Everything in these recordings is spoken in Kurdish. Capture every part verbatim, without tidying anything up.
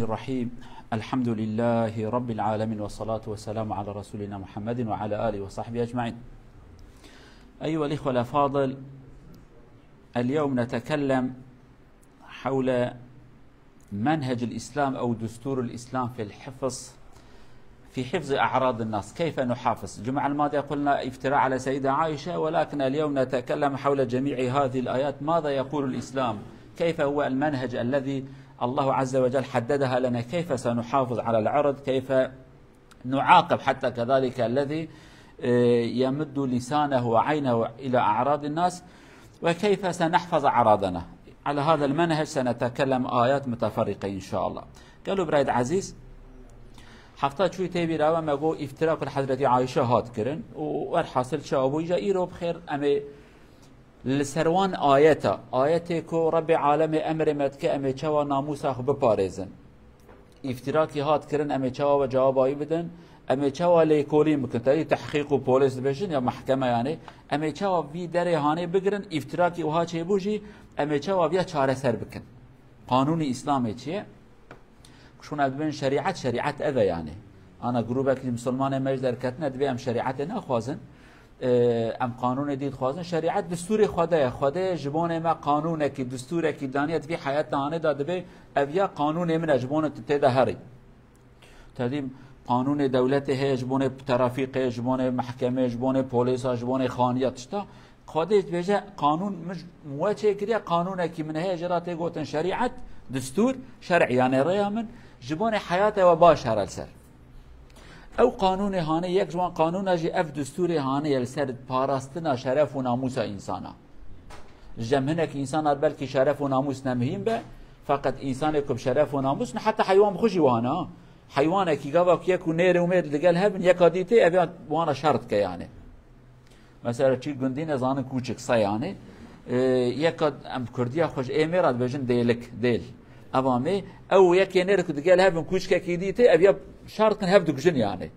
الرحيم. الحمد لله رب العالمين، والصلاة والسلام على رسولنا محمد وعلى آله وصحبه أجمعين. أيها الإخوة الأفاضل، اليوم نتكلم حول منهج الإسلام أو دستور الإسلام في الحفظ، في حفظ أعراض الناس. كيف نحافظ؟ الجمعة الماضية قلنا افتراء على سيدة عائشة، ولكن اليوم نتكلم حول جميع هذه الآيات. ماذا يقول الإسلام؟ كيف هو المنهج الذي الله عز وجل حددها لنا؟ كيف سنحافظ على العرض؟ كيف نعاقب حتى كذلك الذي، آه، يمد لسانه وعينه إلى أعراض الناس؟ وكيف سنحفظ أعراضنا؟ على هذا المنهج سنتكلم آيات متفرقة إن شاء الله. Gelo birayê ezîz, hefta çûyî tê bîra we me got îftira ku li Hezretî Ayşe hat kirin û werhasil çawa bû, îja îro bi xêr em ê li ser wan ayeta, ayetê ku Rebbê Alemê emrê me dike em ê çawa namûsa xwe biparêzin. Îftirakî hat kirin, em ê çawa we cewaba wî bidin? Em ê çawa lêkolîn bikin? Tevî tehqîq û polîs dibêjin ya mehkeme, yanî em ê çawa vî derê hanê bigirin, îftirakî wiha çêbû jî em ê çawa viya çareser bikin? Qanûnê Îslamê çi ye? Şûn ev dibên şerîet, şerîet ev e yanî. Ana grûbekî misilmanê me ji derketine, dibê em şerîetê naxwazin. Ee, em qanûnê dî dixwazin. Şerîet distûrê Xwedê ye. Xwedê ji bonê me qanûnekî, distûrekî daniye, di vî heyata hanê de dibê ev ya qanûnê min e, ji bonê tu tê de herî. Tedî qanûnê dewletê heye, ji bonê terafîqê, ji bonê mehkemê, ji bonê polîsa, ji bonê xaniya tişta. Xwedê dibêje, qanûn min ji we çêkiriye, qanûnekî min heye, jê re tê gotin şerîet, distûr, şer'î, yanê rêya min, ji bonê heyatê we baş here li ser. Ew qanûnê hanê, yek ji wan qanûna jî ev distûrê hanê ye li ser parastina şeref û namûsa însana. Ji cem hinek însanan belkî şeref û namûs ne muhîm be, feqet însanê ku bi şeref û namûs ne, heta heywan bi xwe jî wan e, ha. Heywanekî gava ku yek û nêr û mêr digel hebin, yeka dî tê, ev ya wana şer dike yanê. Mesela çi gundî ne zanin kûçik se yanê. Ee, yeka em kurdiya xwe ji ê mêr re dibêjin dêlik, dêl. Eva mê, ew yekê nêr ku digel hebin kûçkekî dî tê, ev ya şer dikin hev dikujin yanê.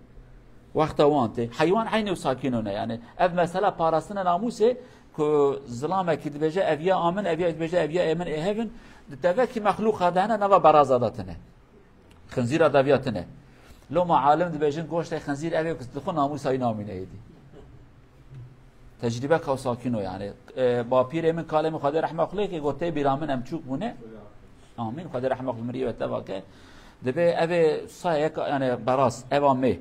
Wexta wan tê. Heywan eynî û sakîno ne yanê. Ev mesela parastina namûsê ku zilamekî dibêje ev ya a min, ev ya dibêje ev ya ê min ê hevin, di tevekî mexlûqa de hene, nava beraza de tine. Xinzîra de viya tine. Loma alim dibêjin goştê xinzîr ev ê ku dixwe namûsa wî namîne êdî. Tecrîbe ka sakîno yanî. E, bapîrê min, kalê min, Xwedê rehma xwe lê ke, got tê bîra min em çûk bûne. Amîn. Xwedê rehma xwe mirî ve teva ke. Dibê ev ê sa yek, yanî beraz, eva mê.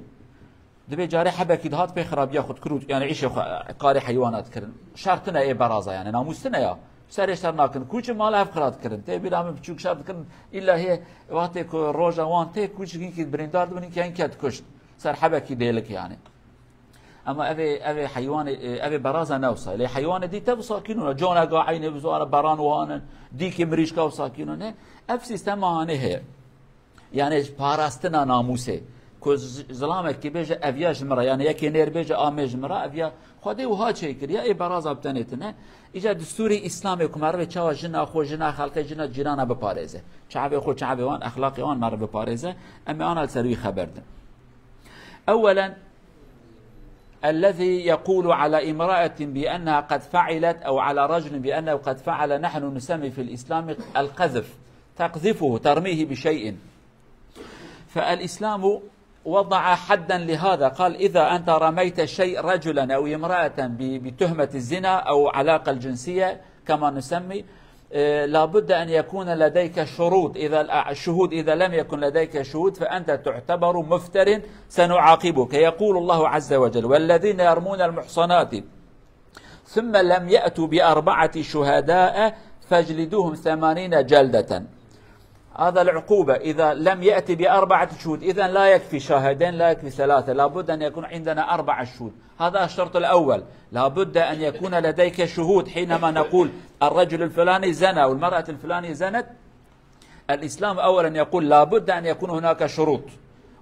Dibê carê hebekî dihat pê xirabiya xwe dikir û, yanî îşê xwe, karê heywana dikirin. Şer tine ê beraza, yanî namûs tine ya. Serê şer nakin. Kûçin mala hev xira dikirin. Tê bîra min biçûk şer dikirin. Îlla hê wextê ku roja wan tê kûçik hinkî birîndar dibin, hinkî hinkî dikuşt. Ser hebekî dêlik yanî. Ema evê, evê heywanê, e, evê beraza ne wisa. Lê heywanê dî tev sakîn û coneka eynê bizana beran wan in. Dîkê mirîşka wisa sakîn û ne. Ev sîstema hanê heye. Yanî ji parastina namûsê. Ku z-, zilamekî bêje ev ya ji min re, yanî yekê nêr bêje a mê ji min re, ev ya Xwedê wiha çêkiriye, ê beraza bi tenê tine. Îca distûrê Îslamê ku meriv ê çawa jina xwe, jina xelkê, jina cîrana biparêze. Çavê xwe, çavê wan, exlaqê wan meriv biparêze. Em ê ana li ser wî xeber din. Ewelen, الذي يقول على امرأة بأنها قد فعلت أو على رجل بأنه قد فعل، نحن نسمي في الإسلام القذف، تقذفه، ترميه بشيء. فالإسلام وضع حدا لهذا، قال: إذا أنت رميت شيء، رجلا أو امرأة، ب-، بتهمة الزنا أو علاقة الجنسية كما نسمي، آه، لابد أن يكون لديك شروط. إذا الأ-، الشهود إذا لم يكن لديك شهود فأنت تعتبر مفتر، سنعاقبك. يقول الله عز وجل: والذين يرمون المحصنات ثم لم يأتوا بأربعة شهداء فاجلدوهم ثمانين جلدة. هذا العقوبة إذا لم يأتي بأربعة شهود. إذن لا يكفي شاهدين، لا يكفي ثلاثة، لابد أن يكون عندنا أربعة شهود. هذا الشرط الأول، لابد أن يكون لديك شهود. حينما نقول الرجل الفلاني زنى والمرأة الفلانية زنت، الإسلام أولا يقول لابد أن يكون هناك شروط،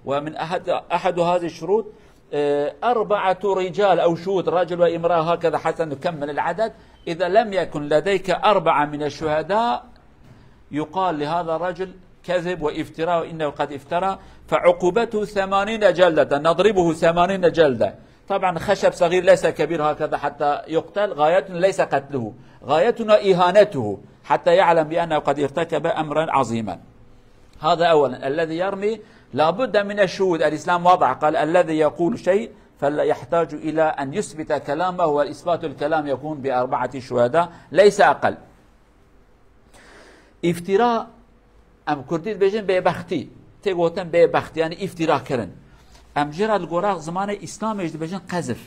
ومن أحد، أحد هذه الشروط، آه، أربعة رجال أو شهود، رجل وامرأة، هكذا حتى نكمل العدد. إذا لم يكن لديك أربعة من الشهداء، يقال لهذا الرجل كذب وافتراء، إنه قد افترى، فعقوبته ثمانين جلدة، نضربه ثمانين جلدة. طبعا خشب صغير ليس كبير هكذا حتى يقتل، غايتنا ليس قتله، غايتنا إهانته حتى يعلم بأنه قد ارتكب أمرا عظيما. هذا أولا. الذي يرمي لا بد من الشهود. الإسلام واضح، قال: الذي يقول شيء فلا يحتاج إلى أن يثبت كلامه، وإثبات الكلام يكون بأربعة شهداء، ليس أقل. Îftira, em kurdî dibêjin bêbextî. Tê gotin bêbext, yani îftira kirin. Em jê re li gora zimanê Îslamê jî dibêjin qezif.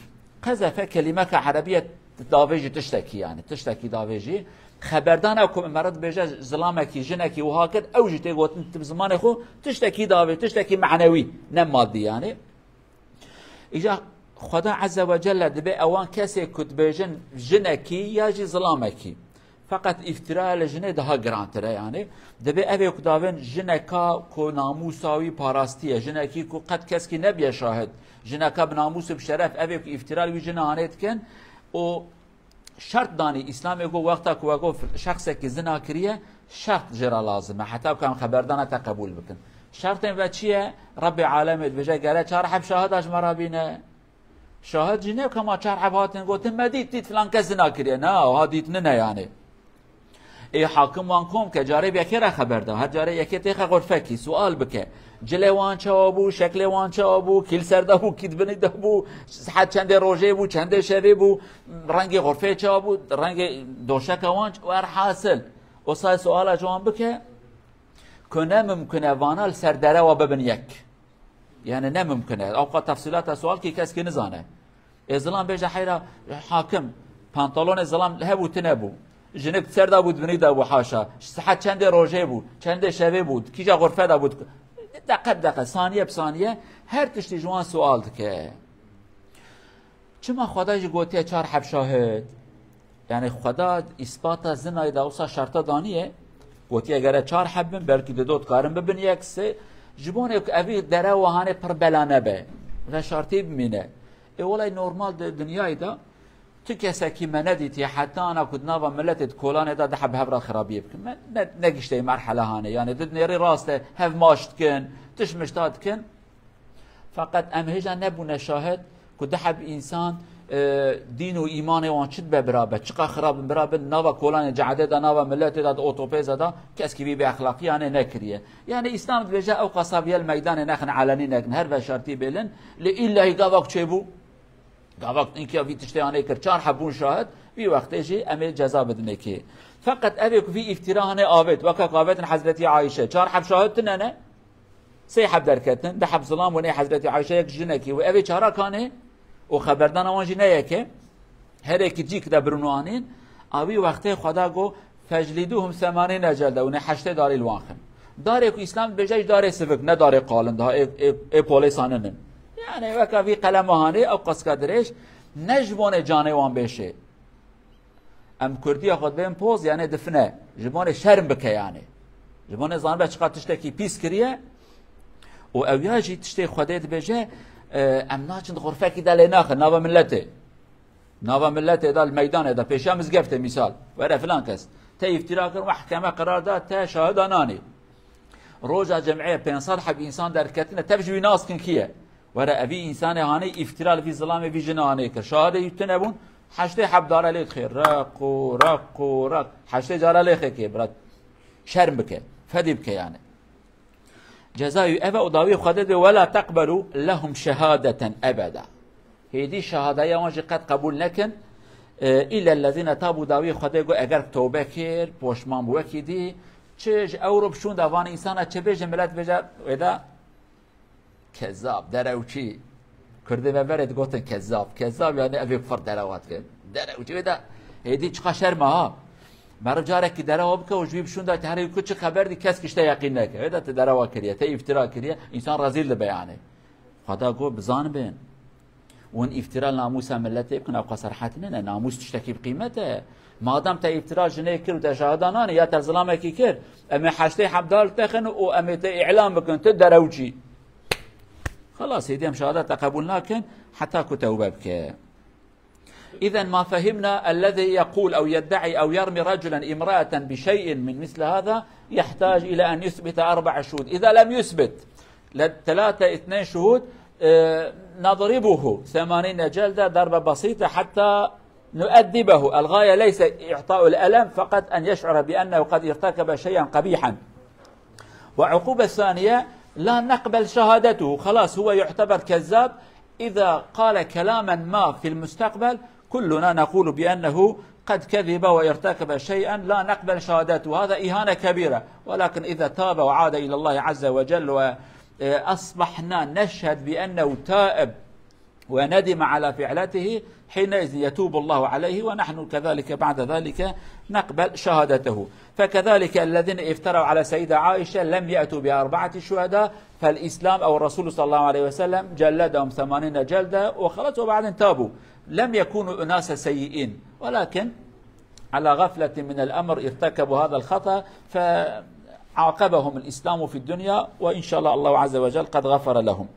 Qezefe kelîmeke erebî ye, davêjî tiştekî yani. Tiştekî davêjî. Xeberdana ku me re dibêje zilamekî, jinekî wiha kir, ew jî tê gotin bi zimanê xwe tiştekî davê, tiştekî manewî, ne madî yani. Îja Xweda Azze ve Celle dibê ewan kesê ku dibêjin jinekî ya jî zilamekî. Feqet îftira li jinê daha girantir e yani. Dibê evê ku davên jineka ku namûsa wî parastî ye, jinekî ku qet keskî nebiye şahid, jineka bi namûs û bi şeref, evê ku îftira li wî jina hanê dikin û şert danî Îslamê ku wexta ku we got şexsekî zina kiriye, şert jê re lazim e. Heta ku em xeberdana te qebûl bikin. Şertên ve çi ye? Rebbê alemê dibêje gere çar heb şahida ji me re bîne. Şahid jî ne kema çar heb hatin gotin, me dît, dît filan kes zina kiriye. Na, ha dît nine yani. Ê hakim wan kom ke, carê bi yekê re xeber da. Her carê yekê têxe xurfekî, sual bike. Cilê wan çawa bû, şeklê wan çawa bû, kî li ser de bû, kî di binî de bû, sihet çendê rojê bû, çendê şevê bû, rengê xurfê çawa bû, rengê doşeka wan ç-, werhasil. Wisa suala ji wan bike, ku ne mimkun e vana li ser derewa bibin yek. Yani ne mimkun e. Ewqa tefsîlata sual kî kes kî nizane. Ê zilam bêje heyra hakim, pantalonê zilam hebû tune bû. Jinik ser de bû, di binî de bû haşa. Sihet çendê rojê bû, çendê şevê bû, kîja xurfe de bû. Deqe bi deqe, saniye bi saniye her tiştî ji wan sual dike. Çima Xweda jî gotiye çar heb şahid? Yani Xweda îspata zinayê de wisa şerta daniye. Gotiye gere çar heb bin, belkî di do dikarin bibin yek sê. Ji bonê ku evî derewa hanê pir bela nebe. Veşartî bimîne. Ê welay normal di dinyayê de tu kesekî me nedîtiye heta ana ku di nava miletê di kolanê de di heb hev re xirabiyê bikin. Me ne, negişteyî merhela hanê. Yani di nêrî rast e, hev maç dikin, tişt mişta dikin. Feqet em hêja nebûne şahid ku di heb însan, e, dîn û îmanê wan çi dibe bira be, çiqa xirab in bira bin, nava kolanê cehedê de, nava miletê de, di otopêze de keskî vî bêexlaqiyane nekiriye. Yani Îslam dibêje ew qasa viye li meydanê nexin, elenî nekin, her veşartî bêlin, lê îllahî gavak çêbû, gavak inkiya vî tiştê anê kir, çar hebûn şahid, vî wextê jî em ê ceza bidinê kê. Feqet evê ku vî îftira hanê avêt, weka ku avêtin Hezretî Ayşe, çar heb şahid tune ne? Sê heb derketin, di heb zilam û nê Hezretî Ayşe yek jinekî û evê çara kanê û xeberdana wan jî ne yek e. Her yekî cîk de birin û anîn, a wî wextê Xweda got, "Feclîdûhum semanîne celde", û nê heştê darî li wan xin. Darê ku Îslam dibêje jî darê sivik, ne darê qalin, daha ê, ê, ê polêsa ninin. Yani weka vî qelema hanê, ew qaska dirêj, ne ji bonê canê wan bêşê. Em kurdiya xwe dibên poz, yani difine. Ji bonê şerm bike yani. Ji bonê zanibe çiqa tiştekî pîs kiriye. Û ew ya jî tiştê Xwedê dibêje, e, em naçin di xurfekî de lê naxin, nava miletê. Nava miletê de li meydanê de, pêşiya mizgeftê mîsal. Were filan kes. Te îftira kir, mehkeme qerar da, te şahida nanî. Roja cem'ê pênc sed heb însan derketine, tev ji wî nas kin kî ye. Were evî însanê hanê îftira li vî zilamê vî jina hanê kir. Şahidê wî tune bûn, heştê heb dare lê dixê. Req û req û req. Heştê cara lê xêkê, bira şerm bike. Fedî bike yani. Ceza wî ev e û dawî Xwedê dibê, "Wela teqbelu lehum şehadeten ebeda." Hêdî şehadaya wan jî qet qebûl nekin. E, îllellezîne tabu, dawî Xwedê got, eger tewbe kir, poşman bû wekî dî, çi ji ewro bi şûnda van însana çi bêje, milet bêje, wê de Kezzab, derewçî. Kurdê me berê digotin kezzab. Kezzab yani evê fir derewa dikin. Derewçî, wê de hêdî çiqa şerm e ha. Meriv carekî derewa bike û ji wî bi şûnda te herê ku çi xeber dî, kes kişte yeqîn neke. Wê de te derewa kiriye, te îftira kiriye. Însan rezîl dibe yani. Xweda got, bizanibin. Hûn îftira namûsa miletê bikin, ew qas rehet nine. Namûs tiştekî bi qîmet e. Madem te îftira jinê kir û te şahida nanî, ya te zilamekî kir, em ê heştê hebdal texin û em ê te îlan bikin, tu derewçî. Xelas, hêdî em şehadeta qebûl nakin heta ku tewbe bike. إذا ما فهمنا الذي يقول أو يدعي أو يرمي رجلا امرأة بشيء من مثل هذا يحتاج إلى أن يثبت أربع شهود. إذا لم يثبت ثلاثة اثنين شهود، آه، نضربه ثمانين جلدة، ضربة بسيطة، حتى نؤدبه. الغاية ليس إعطاء الألم، فقط أن يشعر بأنه قد ارتكب شيئا قبيحا. وعقوبة ثانية، لا نقبل شهادته، خلاص هو يعتبر كذاب. إذا قال كلاما ما في المستقبل كلنا نقول بأنه قد كذب وارتكب شيئا، لا نقبل شهادته، هذا إهانة كبيرة. ولكن إذا تاب وعاد إلى الله عز وجل وأصبحنا نشهد بأنه تائب وندم على فعلته، حينئذ يتوب الله عليه، ونحن كذلك بعد ذلك نقبل شهادته. فكذلك الذين افتروا على سيدة عائشة لم يأتوا بأربعة شهداء، فالإسلام أو الرسول صلى الله عليه وسلم جلدهم ثمانين جلدة وخلص، وبعدين تابوا. لم يكونوا أناس سيئين، ولكن على غفلة من الأمر ارتكبوا هذا الخطأ، فعاقبهم الإسلام في الدنيا، وإن شاء الله الله عز وجل قد غفر لهم.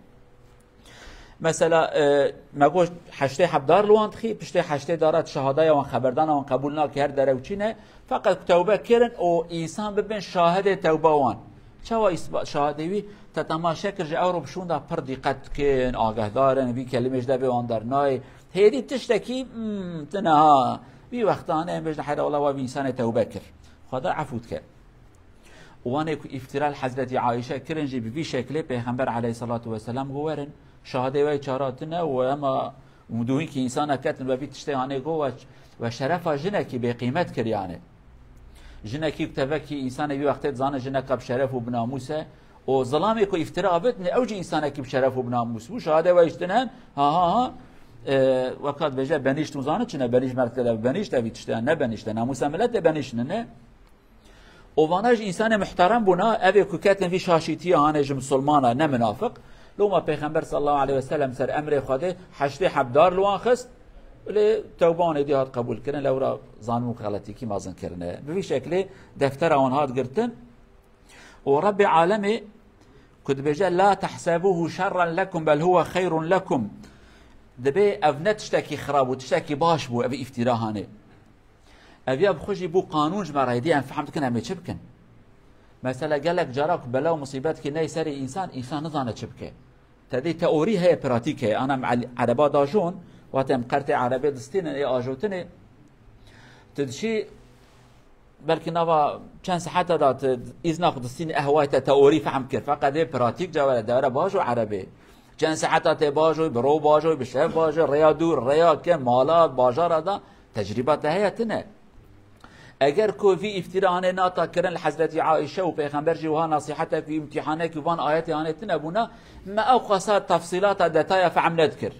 Mesela, e, me got heştê heb dar li wan dixî, piştê heştê dara şehadaya wan, xeberdana wan qebûl nake, her derew çî ne. Feqet tewbe kirin û însan bibin şahidê tewba wan. Çawa îsba-, şahidê wî te temaşe kir, ji ewro bi şûnda pir dîqet dikin, agahdar in, vî kelimê ji devê wan dernayê. Hêdî tiştekî, hmm, tune ha. Vî wextanê em bêjin heyra wela wa vî însanê tewbe kir. Xweda efû dike. Û wanê ku îftira li Hezretî Ayşe kirin jî bi vî şeklê Pêxember aleyhisselatu vesselam got werin, şahidê we çara tune û ema û duhînkî însana ketin we vî tiştê hanê got we, we şerefa jinekî bêqîmet kir yanê. Jinekî ku tevekî însanê vî wextê dizane jineka bi şeref û bi namûs e û zilamê ku îftira avêtine ew jî însanekî bi şeref û bi namûs bû. Şahidê we jî tune ha ha ha, e, weka dibêje benîşt û zane çi ne, benîşt merdke de benîşt evî tiştê ne benîşt e, namûsa miletê benîşt nine. Û vana ji însanê muhterem bûna, ev ê ku ketin vî şaşîtiyê hanê ji misilmana ne minafiq. Loma Pêxember sallallahu aleyhi ve sellem ser emrê Xwedê heştê heb dar li wan xist. Lê tewba wan êdî hat qebûl kirin, lewra zanibûn xeletîkî mezin kirine. Bi vî şeklê deftera wan hat girtin. Û Rebbê alemê ku dibêje, "La tehsebuhu şerran lekum bel huwe xeyrun lekum." Dibê ev ne tiştekî xirab bû, tiştekî baş bû, ev îftira hanê. Ev ya bi xwe jî bû qanûn ji me re, hêdî em fehm dikin em ê çi bikin. Mesela gelek cara ku bela û musîbetkî ney serê însan, însan nizane çi bike. Te dî teorî heye, pratîk heye. Ana em el-, ereba dajon, wate em qertê erebê distînin, ê ajotinê. Tu dişî belkî nava çend seheta da tu îzna xwe distînî, ehway te teorî fehm kir. Feqet ê pratîk cawere, dewere bajo erebê. Çend seheta tê bajoy, bi ro bajoy, bi şev bajoy, rêya dûr, rêya ke, mala, bajara da, tecrîba te heye tine. Eger ku vî îftîra hanê nata kirin li Hezretî Aîşe û Pêxember jî wiha nasîhetek û îmtîhanek û van ayetê hanê tine bûna, me ew qasa tefsîlata detaya fehm nedikir.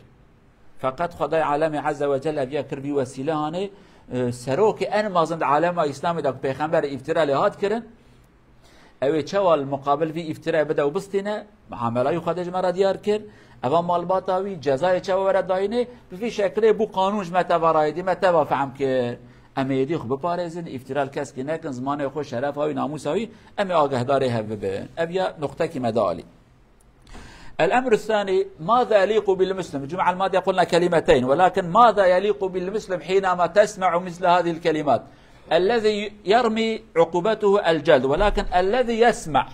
Feqet Xwedayê alemê Ezze ve Celle eviya kir vî wesîle hanê, e, serokê en mezin di alema Îslamê de ku Pêxember îftîra lê hat kirin, Ew ê çawa li muqabil vî îftîrayê bide û bistîne, muamela wî Xwedê ji me re diyar kir, eva malbata wî, cezayê çawa were dayînê, bi vî şeklê bû qanûn ji me teva rayê dî, me teva fehm kir. Em ê êdî xwe biparêzin, îftîra li keskî nekin, zimanê xwe, şerefa wî, namûsa wî, em ê agahdarê hev bibin. Ev ya nuqtekî me da alî. الأمر الثاني، ماذا يليق بالمسلم؟ الجمعة الماضية قلنا كلمتين، ولكن ماذا يليق بالمسلم حينما تسمع مثل هذه الكلمات؟ الذي يرمي عقوبته الجلد، ولكن الذي يسمع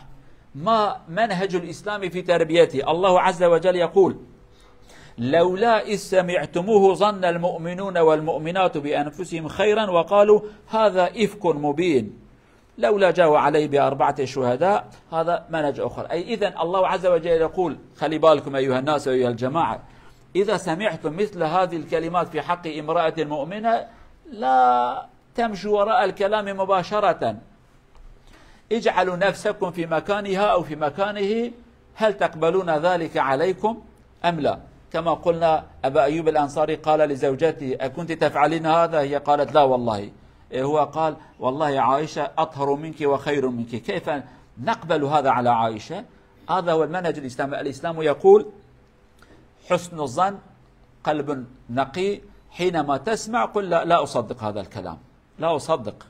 ما منهج الإسلام في تربيته. الله عز وجل يقول: "لولا إذ سمعتموه ظن المؤمنون والمؤمنات بأنفسهم خيرا وقالوا هذا إفك مبين." لولا جاءوا عليه بأربعة شهداء، هذا منهج آخر. أي إذن الله عز وجل يقول، خلي بالكم أيها الناس وأيها الجماعة، إذا سمعتم مثل هذه الكلمات في حق امرأة مؤمنة، لا تمشوا وراء الكلام مباشرة. اجعلوا نفسكم في مكانها أو في مكانه، هل تقبلون ذلك عليكم؟ أم لا؟ كما قلنا، أبا أيوب الأنصاري قال لزوجته: "أكنت تفعلين هذا؟" هي قالت: "لا والله." إيه، هو قال: "والله عائشة أطهر منك وخير منك." كيف نقبل هذا على عائشة؟ هذا هو المنهج الإسلامي. الإسلام يقول: "حسن الظن، قلب نقي، حينما تسمع قل: لا، لا أصدق هذا الكلام." لا أصدق.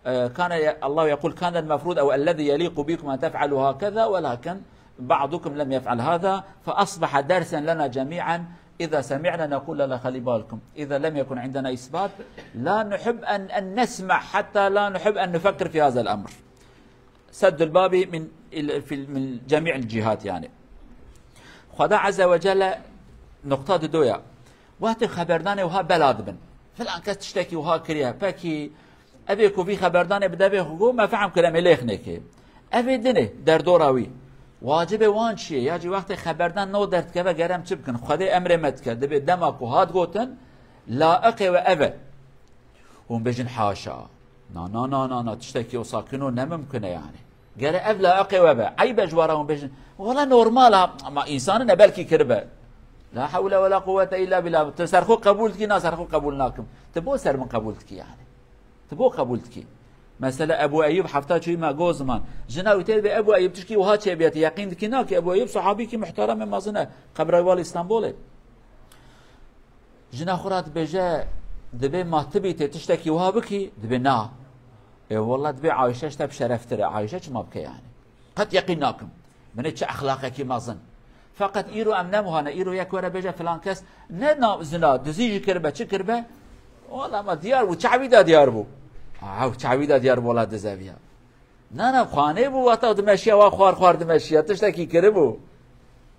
آه، كان ي-، الله يقول: "كان المفروض أو الذي يليق بكم أن تفعلوا هكذا، ولكن بعضكم لم يفعل هذا، فأصبح درسا لنا جميعا. إذا سمعنا نقول: لا، لا، خلي بالكم، إذا لم يكن عندنا إثبات، لا نحب أن، أن نسمع، حتى لا نحب أن نفكر في هذا الأمر." سد الباب من ال-، في ال-، من جميع الجهات، يعني. Xweda Azze ve Celle nuqta didoya. Wextê xeberdanê wiha bela dibin. Filan kes tiştekî wiha kiriye. Pekî, evê ku vî xeberdanê bi devê xwe got, me fehm kir em ê lêx nêkê. Ev ê dinê derdora wî. Wacibê wan çi ye? Ya jî wextê xeberdan no derdikeve gere em çi bikin? Xwedê emrê me dike. Dibê dema ku hat gotin, laiqê we ev e. Hûn bêjin haşa. Na, na, na, na, na, tiştekî wisa kino ne mimkun e yani. Gere ev laiqê we be. Eyb e ji wara hûn bêjin. Wala normal ha. Ama însanî ne belkî kiribe. La hewle wela quwwete illa billah. Tu ser xwe qebûl dikî, na ser xwe qebûl nakim. Tu bo ser min qebûl dikî yani. Tu bo qebûl dikî. Mesela Ebu Eyyub hefta çûyî me go ziman. Jina wî tê dibê Ebu Eyyub tişkî wiha çêbiyetî. Yeqîn dikî na ki Ebu Eyyub sahabîkî muhteremê mezin e. Qebra wî wal Îstanbulê. Jina xwe re dibêje, dibê ma tu bî tê tiştekî wiha bikî? Dibê na. Ê wela dibê Ayşe ji te bi şereftir e. Ayşe çima bike yani? Qet yeqîn nakim. Binê çi exlaqekî mezin. Feqet îro em ne wiha ne. Îro yek were bêje filan kes ne na-, zina, dizî jî kiribe, çi kiribe? Wela ma diyar bû, çavî de diyar bû. Ew çavî de diyar bû, wela diz ev ya. Na, na, xanê bû, wata dimeşiya, wa xwar xwar dimeşiya, tiştekî kiribû.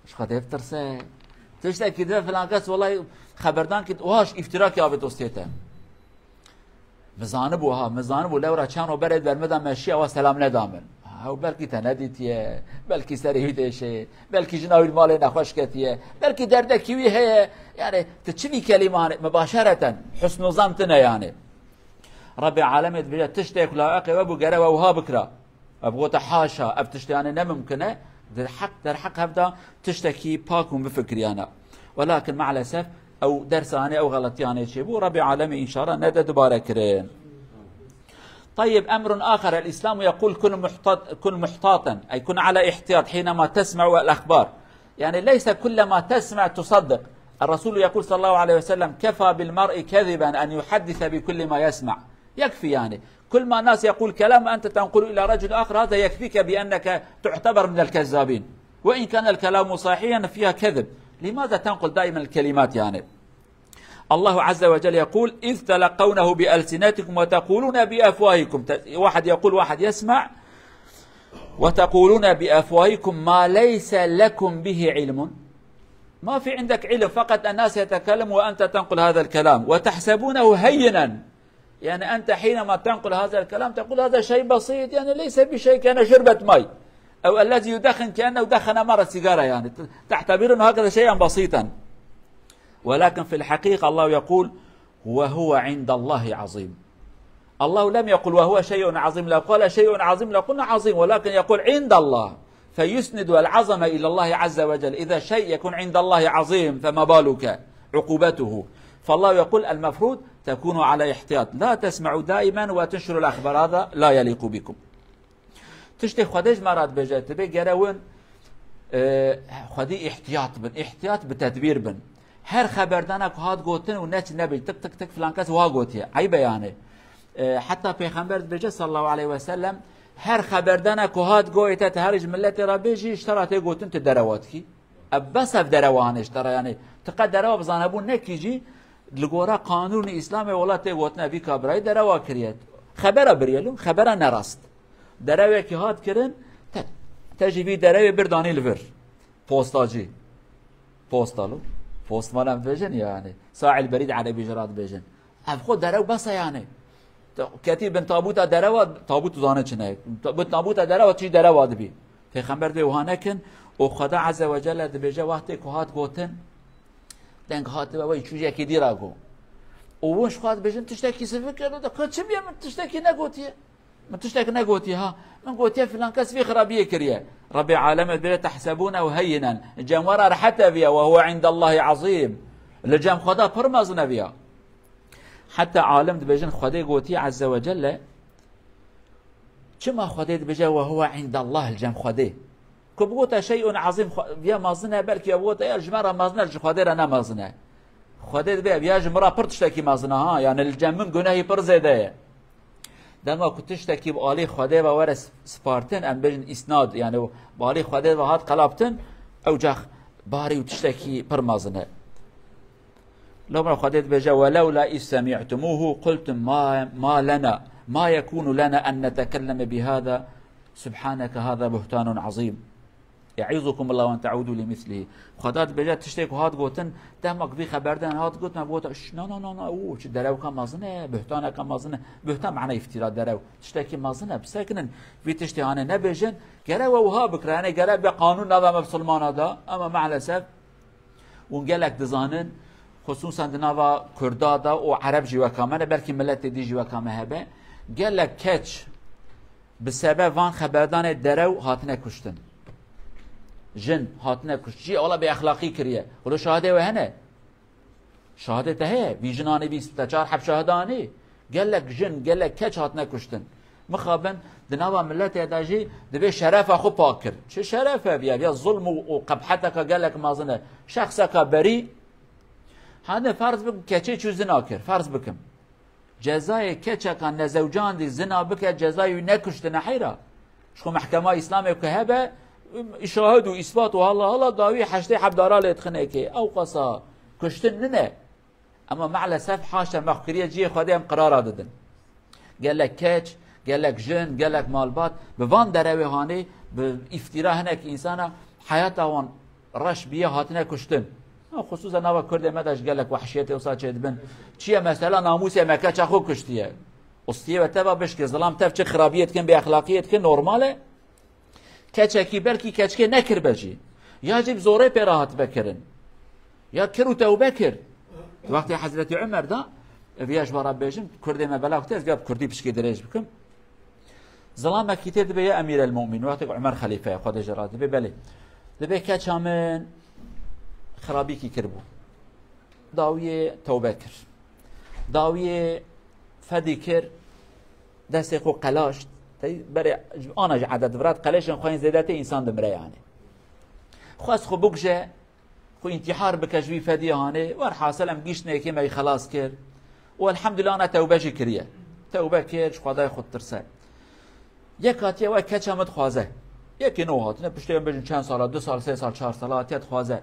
Ji Xwedê bitirse. Tiştekî dibe filan kes, welay xeberdankî, wiha ji îftirakî avê dostê te. Min zanibû, ha, min zanibû, lewra çano berê ber min de meşiya, wa selam neda min. Ha, ew belkî te nedîtiye, belkî serê wî dêşê, belkî jina wî li malê nexweş ketiye, belkî derdekî wî heye. Yani, tu çi vî kelîman, mibaşereten, husnû zan tine yani. Rebê alemê dibêje, tiştek laiqê we bû, gere we wiha bikira. Ev gote, haşa, ev tişt yani ne mimkun e. Derheq, derheq hevda tiştekî pak hûn bifikiriyana. Welakin maalesef ew dersanê, ew xeletiyanê çêbû. Rebê alemê înşallah nede dubare kirin. طيب، أمر آخر، الإسلام يقول: كن محتاط-، كن محتاطا، أي كن على احتياط حينما تسمع الأخبار. يعني ليس كلما تسمع تصدق. الرسول يقول صلى الله عليه وسلم: كفى بالمرء كذبا أن يحدث بكل ما يسمع. يكفي يعني. كل ما الناس يقول كلام وأنت تنقل إلى رجل آخر، هذا يكفيك بأنك تعتبر من الكذابين. وإن كان الكلام صحيحا فيها كذب. لماذا تنقل دائما الكلمات يعني؟ الله عز وجل يقول: إذ تلقونه بألسنتكم وتقولون بأفواهكم. ت-، واحد يقول، واحد يسمع، وتقولون بأفواهكم ما ليس لكم به علم. ما في عندك علم، فقط الناس يتكلم وأنت تنقل هذا الكلام وتحسبونه هينا. يعني أنت حينما تنقل هذا الكلام تقول: هذا شيء بسيط، يعني ليس بشيء، كأنه شربة مي. أو الذي يدخن كأنه دخن مرة سيجارة، يعني ت-، تعتبر أنه هكذا شيئا بسيطا. ولكن في الحقيقة الله يقول: وهو عند الله عظيم. الله لم يقل: وهو شيء عظيم. لو قال: شيء عظيم، لقلنا عظيم، ولكن يقول: عند الله. فيسند العظمة إلى الله عز وجل. إذا شيء يكون عند الله عظيم، فما بالك عقوبته؟ فالله يقول: المفروض تكونوا على احتياط، لا تسمعوا دائما وتنشروا الأخبار، هذا لا يليق بكم. Tiştê Xwedê ji me re dibêje, dibê gere win, e, Xwedî îhtiyat bin, îhtiyat bi tedbîr bin. Her xeberdana ku hat gotin û neçin nebê, tik tik tik filan kes wiha gotiye. Eyb e yani. E, heta Pêxember dibêje sallallahu aleyhi ve sellem, her xeberdana ku hat goyê te, te her ji milletê re bêjî, ji te re tê gotin tu derewa dikî. Ev bes ev derewa anê ji te re yani. Tu qet derewa bi zanebûn nekî jî, li gora qanûnê Îslamê wela tê gotin ev vî kabirayî derewa kiriye. Xebera biriye lû, xebera nerast. Derewekî hat kirin, te, te jî vî derewê bir danî li vir. Postacî. Postalu. Postman em dibêjin yani. Sail berîd erebî jî re dibêjin. Ev xwe derew bes e yani. Te ketî bin tabuta derewa, tabût tu zane çi ne. Bin tabuta derewa, tu jî derewa dibî. Pêxember dibê wiha nekin û Xweda Azze ve Celle dibêje wextê ku hat gotin, deng hatibe wey çûyekî dî re got. Û win ji xwe dibêjin tiştekî sivik kir û de, ka çi bûye, min tiştekî negotiye. Min tiştek negotiye ha. Min gotiye filan kes vî xirabiyê kiriye. Rebê alemê dibêje: "Tehsebûnehu heyyinen." Cem we re rehet e viya, "Ve huve indallahi azîm." Li cem Xweda pir mezin e viya. Heta alim dibêjin Xwedê gotiye Azze ve Celle, çima Xwedê dibêje: "Ve huve indallah", li cem Xwedê? Ku bigota şey'un azîm, xwe-, viya mezin e, belkî ya bigota ya ji me re mezin e, ji Xwedê re ne mezin e. Xwedê dibê, ev ya ji min re pir tiştekî mezin e, ha, yani li cem min gunehî pir zêde ye. Dema ku tiştekî bi alî Xwedê ve were sp-, spartin, em bêjin îsnad, yani bi alî Xwedê ve hat qelabtin, ew cax barî û tiştekî pir mezin e. Lewma Xwedê dibêje: "Welewla iz semî'tumuhu qultum ma, ma lena, ma yekunu lena en netekelleme bihada, subhaneke hada buhtanun azîm." Ye'izukumullahu en te'udu li mislihi. Xweda dibêje tiştê ku hat gotin, dema ku vî xeberdan hat gotin, me gote, "Şş, na, na, na, na, û, çi derewka mezin e, buhtaneka mezin e." Buhtan mana îftîra, derew. Tiştekî mezin e, bisekinin. Vî tiştê hane nebêjin. Gere we wiha bikire, yanî gere be qanûn nava me bisilmana da. Ama maalesef, hûn gelek dizanin, xusûsan di nava Kurda da û Ereb jî weka me ne, belkî miletê dî jî weka me hebe. Gelek keç bi sebeb van xeberdanê derew hatine kuştin. Jin hatine kuşt. Cî wala bêexlaqî kiriye. Wilo şahidê we hene? Şahidê te heye? Vî jin anî bîst, te çar heb şahid anî. Gelek jin, gelek keç hatine kuştin. Mixabin, di nava miletê de jî dibê şerefa xwe pak kir. Çi şeref e viya? Viya zulm û, û qebheteka gelek mezin e. Şexseka berî, hadi ferz bikim, keçê çû zina kir. Ferz bikim. Cezayê keçeka nezewcandî zina bike, cezayê wî ne kuştin e heyra. Ji xwe mehkema Îslamê ku hebe, şahid û îspat û hala hala dawî heştê heb dara lê dixinekê. Ew qasa kuştin nine. Ama maalesef haşa me xwe kiriye cihê Xwedê em qirara didin. Gelek keç, gelek jin, gelek malbat, bi van derewê hanê, bi îftîra hinek însana heyata wan reş biye hatine kuştin. Ha, xusûsen nava Kurdê me de ji gelek wehşiyetê wisa çêdibin. Çi ye mesela namûsê me keça xwe kuştiye. Ustiyê we teva bişkê, zilam tev çi xirabiyê dikin, bêexlaqiyê dikin, normal e. Keçekî belkî keçikê nekiribe jî. Ya jî bi zorê pê re hatibe kirin. Ya kir û tewbe kir. Di wextê Hezretî Umer de, viya ji we re bêjim, Kurdê me bela kutiye, ez viya bi Kurdî pişkî dirêj bikim. Zilamekî tê dibê ya Emîr el Mumîn, wextê ku Umer xelîfe ye, Xwedê jê razî be, belê. Dibê keça min xirabîkî kiribû. Dawiyê tewbe kir. Dawiyê fedî kir, destê xwe qelaşt. Tey berê ana ji edet virat qeleşên xwe yên zêde tê însan dimire yanî. Xwest xwe bikuje, xwe întîhar bike ji vî fedî hanê. Werhasil em gîştine yekê me yî xelas kir. Û elhamdulillah ana tewbe jî kiriye. Tewbe kir, ji Xwedayê xwe ditirse. Yek hatiye we keça min dixwaze. Yekê nû hatine, piştê em bêjin çend sala, du sal, sê sal, çar sala hatiye dixwaze.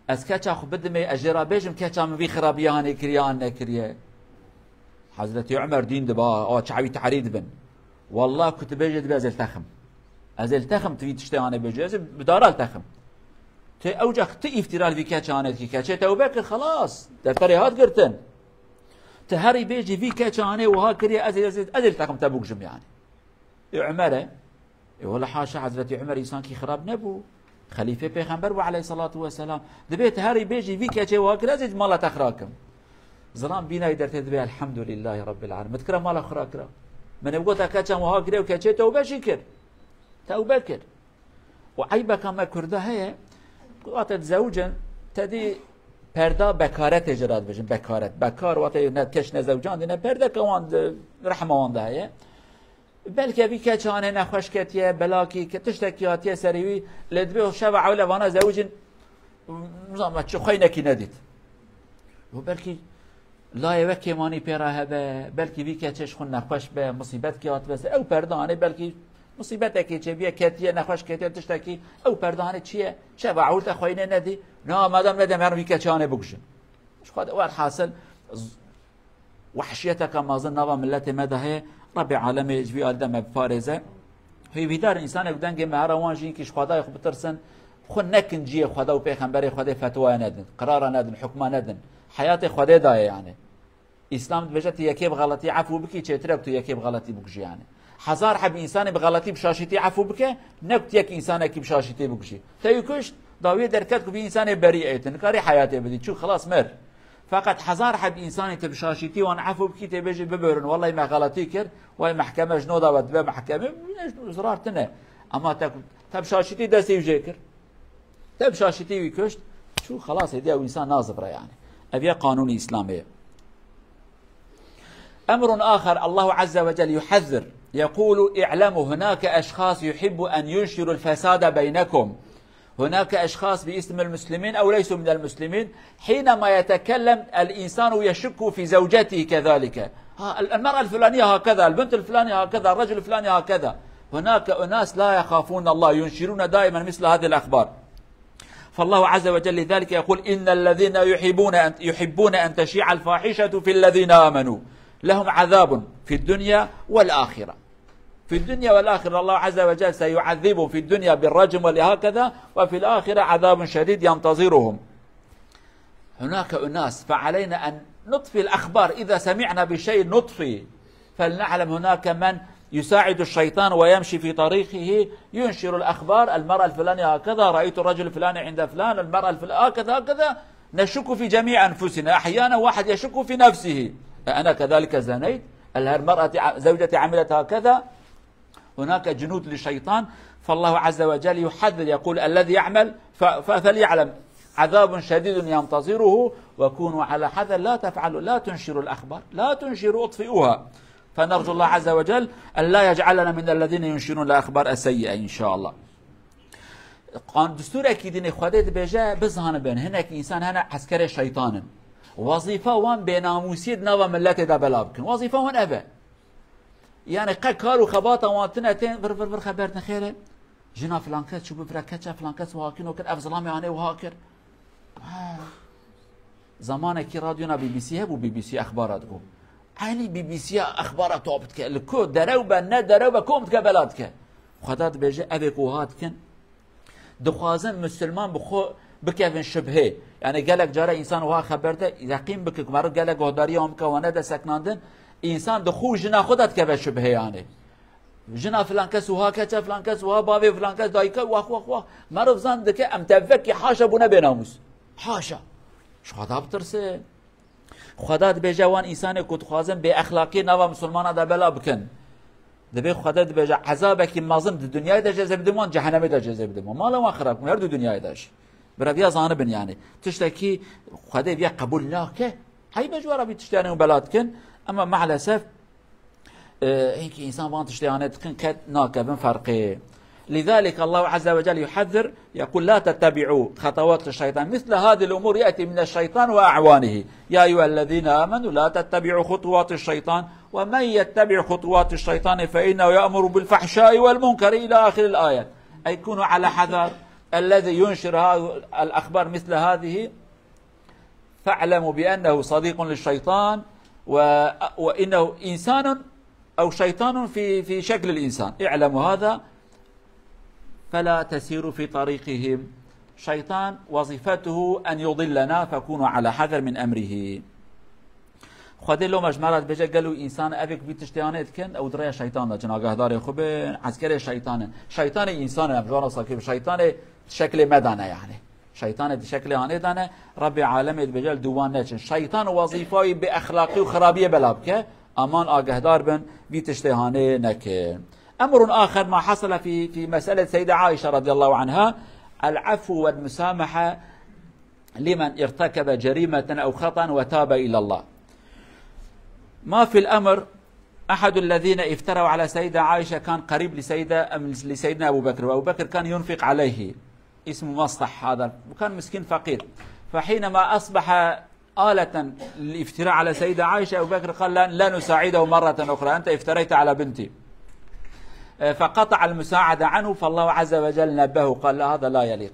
Ez keça xwe bidimê, ez jê re bêjim keça min vî xirabiya hanê kiriye an nekiriye. Hezretî Umer dîn diba, a çawî tarî dibin. Wallah ku tu bêjê dibe ez ê li te xim. Ez ê li te xim tu vî tiştê hanê bêjê, ez ê bi dara li te xim. Tu ewca tu îftîra li vî keça hanê dikî, keçê tewbe kir, xelas. Defterê hat girtin. Tu herî bêjî vî keça hanê wiha kiriye, ez ê, ez ê, ez ê li te xim te bikujim yanî. Ê Umer e. Ê wele haşa, Hezretî Umer însankî xirab nebû. Xelîfê Pêxember bû aleyhissalatu vesselam. Dibê tu herî bêjî vî keçê wiha kir, ez ê mala te xira kim. Zilam bînayî dertê dibê elhamdulillahî rabbil alemin. Min dikira mala xira kira. Min ê bigota keça min wiha kiriye û keçê tewbe jî kir. Tewbe kir. Û eybeka me Kurda heye, wate dizewicin, te dî perda bekaretê jê re dibêjin, bekaret. Bekar wate ne keç nezewcandî ne perdeke wan di rehma wan de heye. Belkî vî keç hanê nexweş ketiye, belakî ke tiştekî hatiye serê wî, lê dibê şeva ewle vana zewicin, nizam çi xweynekî nedît. Û belkî layê we kêmanî pê re hebe, belkî vî keçê ji xwe nexweş be, musîbetkî hatibe ser. Ew perda hanê belkî musîbetekê çêbiye, ketiye, nexweş ketiye, tiştekî, ew perda hanê çi ye? Şeva ewil te xweynê nedî. Na, madem nedê, em herin vî keçê hanê bikujin. Ji xwe de werhasil, z-, wehşiyeteke mezin nava miletê me de heye. Rebê alemê ji vî alî de me biparêze. Hêvîdar in însanek dengê me here wan jî in kî ji Xwedayê xwe bitirsin, xwe nekin cihê Xweda û Pêxemberê Xwedê fetwaya nedin, qirara nedin, hukma nedin. Heyatê Xwedê daye yanî. Îslam dibêje tu yekê bi xeletî efû bikî, çêtir e ku tu yekê bi xeletî bikujî yanî. Hezar heb însanê bi xeletî bi şaşîtî efû bike, ne ku tu yek însanekî bi şaşîtî bikujî. Te wî kuşt, dawiyê derket ku vî însanê berî ê, tu nikarî heyatê bidî, çû xilas mir. Feqet hezar heb însanê tu bi şaşîtî wan efû bikî, tê bêjî bibirin, wellahî me xeletî kir, way mehkeme ji nû da we dibe mehkeme, zirar tine. Ema te, te bi şaşîtî destê wî jê kir. Te bi şaşîtî wî kuşt, çû xelas hêdî ew însan nazivire yanî. Ev ya qanûnê Îslamê ye. أمر آخر، الله عز وجل يحذر، يقول: اعلموا هناك أشخاص يحب أن ينشروا الفساد بينكم. هناك أشخاص باسم المسلمين أو ليسوا من المسلمين، حينما يتكلم الإنسان يشك في زوجته كذلك. ها، المرأة الفلانية هكذا، البنت الفلانية هكذا، الرجل الفلاني هكذا. هناك أناس لا يخافون الله، ينشرون دائما مثل هذه الأخبار. فالله عز وجل لذلك يقول: إن الذين يحبون أن، يحبون أن تشيع الفاحشة في الذين آمنوا لهم عذاب في الدنيا والآخرة. في الدنيا والآخرة الله عز وجل سيعذبهم في الدنيا بالرجم وهكذا، وفي الآخرة عذاب شديد ينتظرهم. هناك أناس فعلينا أن نطفي الأخبار، إذا سمعنا بشيء نطفي، فلنعلم هناك من يساعد الشيطان ويمشي في طريقه ينشر الأخبار، المرأة الفلانية هكذا، رأيت الرجل الفلاني عند فلان، المرأة الفلانية هكذا هكذا، نشك في جميع أنفسنا، أحيانا واحد يشك في نفسه، أنا كذلك زنيت؟ هل المرأة ع-، زوجتي عملت هكذا؟ هناك جنود للشيطان، فالله عز وجل يحذر، يقول: "الذي يعمل ف-، ف-، فليعلم عذاب شديد ينتظره، وكونوا على حذر، لا تفعلوا، لا تنشروا الأخبار، لا تنشروا، اطفئوها." فنرجو الله عز وجل أن لا يجعلنا من الذين ينشرون الأخبار السيئة إن شاء الله. Qan-, destûrekî dînê Xwedê dibêje, bizanibin, hinek însan hene eskerê şeytan in. Wezîfa wan bênamûsiyê di nava miletê de bela bikin. Wezîfa wan ev e. Yani qe kar û xebata wan tune tên, vir vir vir xeber din xêr e. Jina filan kes çû bivire, keça filan kes wiha kir, ev zilamê anê wiha kir. Ha. Zamanekî radyona B B C hebû, B B C exbara digot. Eynî B B C ya exbara top dike. Li ku derew be, ne derew be, kom dike, bela dike. Xweda dibêje, evê ku wiha dikin, dixwazin misilman bi xwe bikevin şibhê. Yani gelek care însan wiha xeber de yeqîn bike ku meriv gelek guhdariya wan bike, wan nede sekinandin. Însan di xwe û jina xwe de dikeve şibhê yani. Jina filan kes wiha, keça filan kes wiha, bavê filan kes, dayika, wah, wah, wah. Meriv zan dike, em tevekî haşa bûne bênamûs. Haşa. Ji Xweda bitirsin. Xweda dibêje wan însanê ku dixwazin bêexlaqiyê nava misilmana de bela bikin. Dibê Xweda dibêje ezabekî mezin di dinyayê de jê zê bidim wan, cehenemê de jê zê bidim wan. Mala wan xirab kin, her du dinyayê de jî. Bira viya zanibin yani. Tiştekî Xwedê viya qebûl nake. Eyb e ji we re vî tiştê anê û bela dikin. Ema maalesef E, hinkî însan van tiştê anê dikin, qet nakevin ferqê. لذلك الله عز وجل يحذر، يقول: "لا تتبعوا خطوات الشيطان، مثل هذه الأمور يأتي من الشيطان وأعوانه. يا أيها الذين آمنوا لا تتبعوا خطوات الشيطان، ومن يتبع خطوات الشيطان فإنه يأمر بالفحشاء والمنكر"، إلى آخر الآية. أي كونوا على حذر الذي ينشر هذه الأخبار مثل هذه، فاعلموا بأنه صديق للشيطان و-، وإنه إنسان أو شيطان في، في شكل الإنسان. اعلموا هذا فلا تسيروا في طريقهم. شيطان وظيفته أن يضلنا، فكونوا على حذر من أمره. Xwedê loma ji me re dibêje, gelo însan evê ku vî tiştê anê dikin, ew di rêya şeytan de çin, agahdarê xwe bin, eskerê şeytan in. Şeytanê însan in, em ji wan re sakî bin. Şeytanê şeklê me dane yani. Şeytanê di şeklê hanê dane, Rebbê alemê dibêje li dû wan neçin. Şeytan wezîfa wî bêexlaqî û xirabiyê bela bike, aman agehdar bin, vî tiştê hanê nekin. أمر آخر ما حصل في، في مسألة سيدة عائشة رضي الله عنها، العفو والمسامحة لمن ارتكب جريمة أو خطأ وتاب إلى الله. ما في الأمر أحد الذين افتروا على سيدة عائشة كان قريب لسيدة، أم لسيدنا أبو بكر، وأبو بكر كان ينفق عليه، اسمه مصطح هذا، وكان مسكين فقير. فحينما أصبح آلة للافتراء على سيدة عائشة، أبو بكر قال: "لا، لا نساعده مرة أخرى، أنت افتريت على بنتي." آه، فقطع المساعدة عنه، فالله عز وجل نبهه، قال: "لا، هذا لا يليق."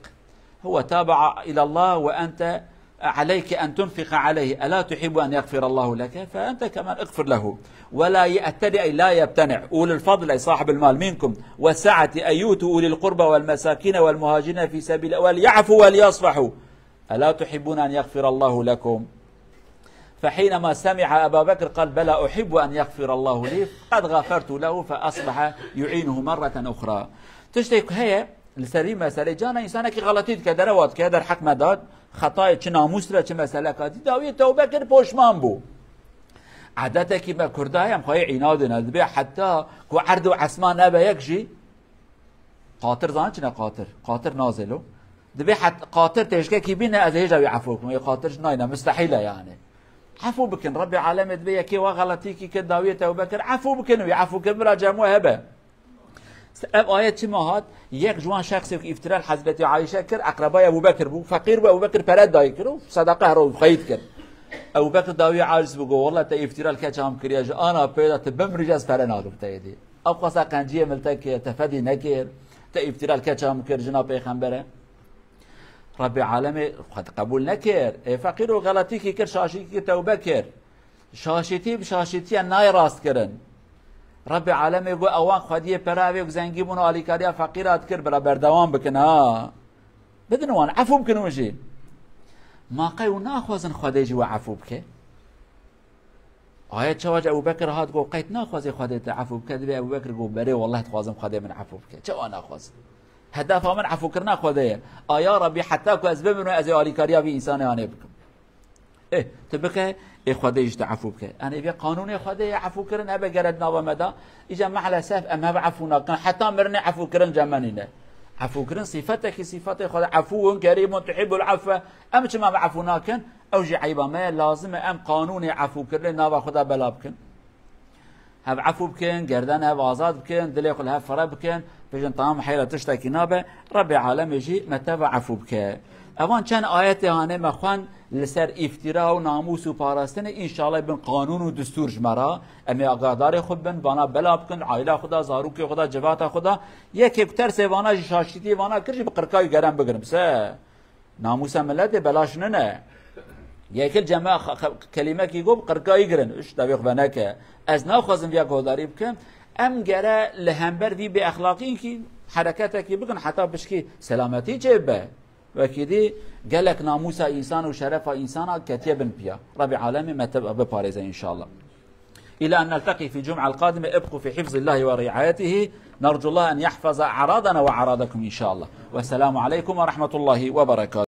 هو تاب إلى الله وأنت عليك أن تنفق عليه، ألا تحب أن يغفر الله لك؟ فأنت كمان اغفر له. ولا يأتل، أي لا يبتنع، أولي الفضل، أي صاحب المال منكم، والسعة، أي يؤتوا أولي القربى والمساكين والمهاجرين في سبيل الله، وليعفوا وليصفحوا. ألا تحبون أن يغفر الله لكم؟ فحينما سمع أبا بكر قال: "بلى، أحب أن يغفر الله لي"، قد غفرت له، فأصبح يعينه مرة أخرى. Tiştek heye, li ser vî meselê, cana însanekî xeletî dike, derewa dike, derheq me de, xetayê çi namûs re, çi meseleka dî, dawiyê tewbe kir, poşman bû. Edetekî me Kurda heye, em xweyê înadê ne, dibê heta ku erd û esman nebe yek jî, Qatir zan çi ne qatir? Qatir nazê lo. Dibê het-, qatir têşkekî bîne, ez ê hêja wî efû bikim. Ê qatir jî nayne, mustehîl e yani. Efû bikin. Rebbê alemê dibê yekê wa xeletîkî kir, dawiyê tewbe kir. Efû bikin wî, efû kir, bila cem we hebe. Ev ayet çima hat? Yek ji wan şexsê ku îftira li Hezretî Ayşe kir, eqrebaya Ebû Bekir bû. Feqîr bû, Ebû Bekir pere dayî kir û sedeqa her roj xeyîd kir. Ebû Bekir dawiyê aciz bû, got: "Wela te îftira li keça min kiriye, ji ana pê de tu bimrî jî ez pere nadim te êdî." Ew qasa qenciyê min li te kir, te fedî nekir, te îftira li keça min kir, jina pêxembere. Rebbê alemê xwe qebûl nekir. Ê feqîr û xeletîkî kir, şaşîkî kir, tewbe kir. Şaşîtî bi şaşîtiye nayê rastkirin. Rebê alemê got, ewan xwediyê pere, ev ê ku zengî bûn, alîkariya feqîra dikir, bira berdewam bikin, ha. Bidin wan, efû bikin hûn jî. Ma qey hûn naxwazin Xwedê jî we efû bike? Ayet çawa ji Ebu Bekir hat got, qey tu naxwazî Xwedê te efû bike, divê Ebu Bekir got, berê, wallah dixwazim Xwedê min efû bike. Çawa naxwazim? Hedefa min efûkirina Xwedê ye. A ya Rebî, heta ku ez bimirim, ez ê alîkariya vî însanê anê bikim. Ê, tu bike, ê Xwedê ji te efû bike. Yanî vê qanûnê Xwedê ye efûkirin, ebe gere di nava me de. Îca meelesef em hev efû nakin. Heta mirinê efûkirin cem me nîne. Efûkirin sîfetekî sîfetê Xwedê. Efûn kerîmun tuhibbul afwe. Em çima ev efû nakin? Ew jî eyba me ye. Lazim e em qanûnê efûkirinê nava xwe de bela bikin. Hev efû bikin, gerdan hev azad bikin, dilê xwe li hev fire bikin, bêjin tamam heyra tiştekî nabe, Rebê alemê jî me teva efû bike. Evan çend ayetê hane me xwend li ser îftira û namûs û parastinê, înşallah bin qanûn û distûr ji me re, em ê agadarê xwe bin, vana bela bikin, aîla xwe da, zarokê xwe da, civata xwe da, yekê ku tersê vana jî şaşîtiyê vana kir jî bi qirkayî gerem bigirin. Se. Namûsa miletê belaş nine. Yekil cema xe-, xe-, kelimekî got, qirkayî girin. Iş devê xwe neke. Ez naxwazim viya guhdarî bikim. Em gere li hember vî bêexlaqînkî hereketekî bikin, heta pişkî selametî çêbe. Wekî dî gelek namûsa însan û şerefa însana ketiye bin piya. Rebî alemê me te biparêze înşallah. إلى أن نلتقي في الجمعة القادمة، ابقوا في حفظ الله ورعايته، نرجو الله أن يحفظ أعراضنا وأعراضكم إن شاء الله. والسلام عليكم ورحمة الله وبركاته.